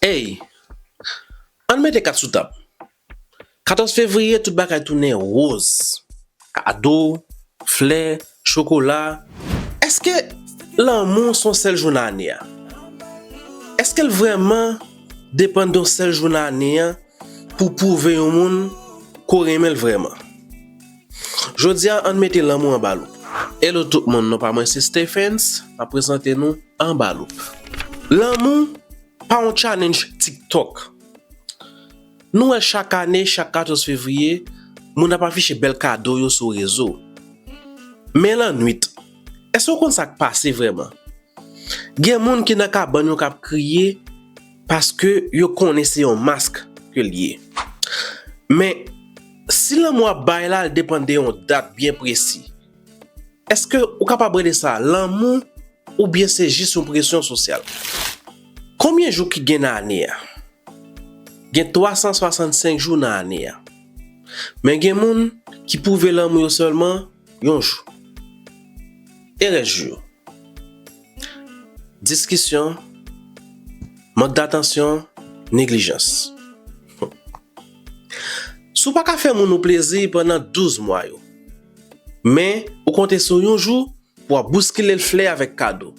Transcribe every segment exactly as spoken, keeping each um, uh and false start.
Ey, ann mete kat sou tab. Katòz fevriye, tout bagay tounen woz. Kado, flè, chokola. Èske lanmou se yon sèl jou nan ane a? Èske l vrèman depann de yon sèl jou nan ane a pou pwouve yon moun ke w renmen l vrèman? Jodi a, ann mete lanmou anba loup. Hello tout moun, non pa mwen se Stephens, m ap prezante nou Anba Loup. Lanmou pa yon challenge TikTok. Nou wè chak ane, chak katòz fevriye, moun ap afiche bèl kado yo sou rezo. Men lannwit, èske w konn sa k pase vrèman? Gen moun ki nan kabann yo k ap kriye paske yo konnen se yon mask ke l ye. Men, si lanmou ap bay la, l depann de yon dat byen presi. Èske ou kapab rele sa lanmou oubyen se jis yon presyon sosyal? Konbyen jou ki gen nan ane a? Gen twa san swasannsenk jou nan ane a. Men gen moun ki pwouve lanmou yo sèlman yon jou. E rès jou yo? Diskisyon, mank datansyon, neglijans. Si w pa ka fè moun ou plezi pandan douz mwa yo, men ou konte sou yon jou pou w ap bouskile l flè avèk kado,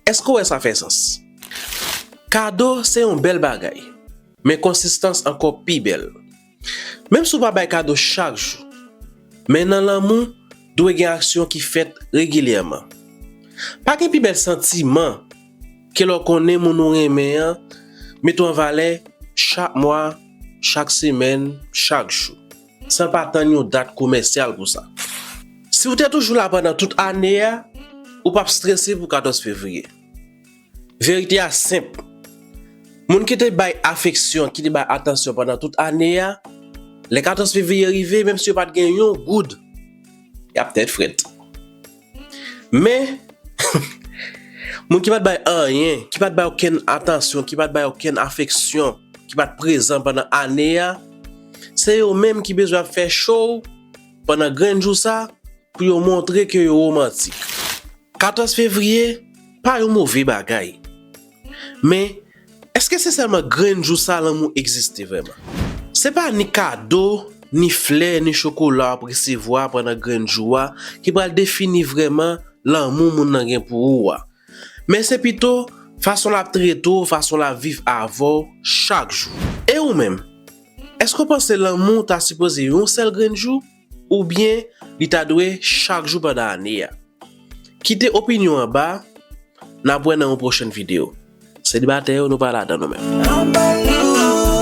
èske w wè sa fè sans? Kado se yon bèl bagay, men konsistans ankò pi bèl. Menm si w pa bay kado chak jou, men nan lanmou, dwe gen aksyon ki fèt regilyèman. Pa gen pi bèl santiman ke lè w konnen moun ou renmen an mete w an valè chak mwa, chak semèn, chak jou, san l pa tann yon dat komèsyal pou sa. Si w te toujou la pandan tout ane a, ou p ap strese pou katòz fevriye. Verite a senp. Moun ki te bay afeksyon, ki te bay atansyon pandan tout ane a, lè katòz fevriye rive, menm si yo pa t gen yon goud, y ap tèt frèt. Men, moun ki pa t bay anyen, ki pa t bay okenn atansyon, ki pa t bay okenn afeksyon, ki pa t prezan pandan ane a, se yo menm ki bezwen ap fè cho pandan grenn jou sa pou yo montre ke yo womantik. Katòz fevriye pa yon move bagay. Men, èske se sèlman grenn jou sa lanmou egziste vrèman? Se pa ni kado, ni flè, ni chokola w ap resevwa pandan grenn jou a ki pral defini vrèman lanmou moun nan gen pou ou a. Men se pito fason l ap trete w, fason l ap viv avè w chak jou. E ou menm? Èske w panse lanmou ta sipoze yon sèl grenn jou? Oubyen li ta dwe chak jou pandan ane a? Kite opinyon anba, n ap wè nan yon pwochèn videyo. Selibatè yo, nou pa ladan nou menm.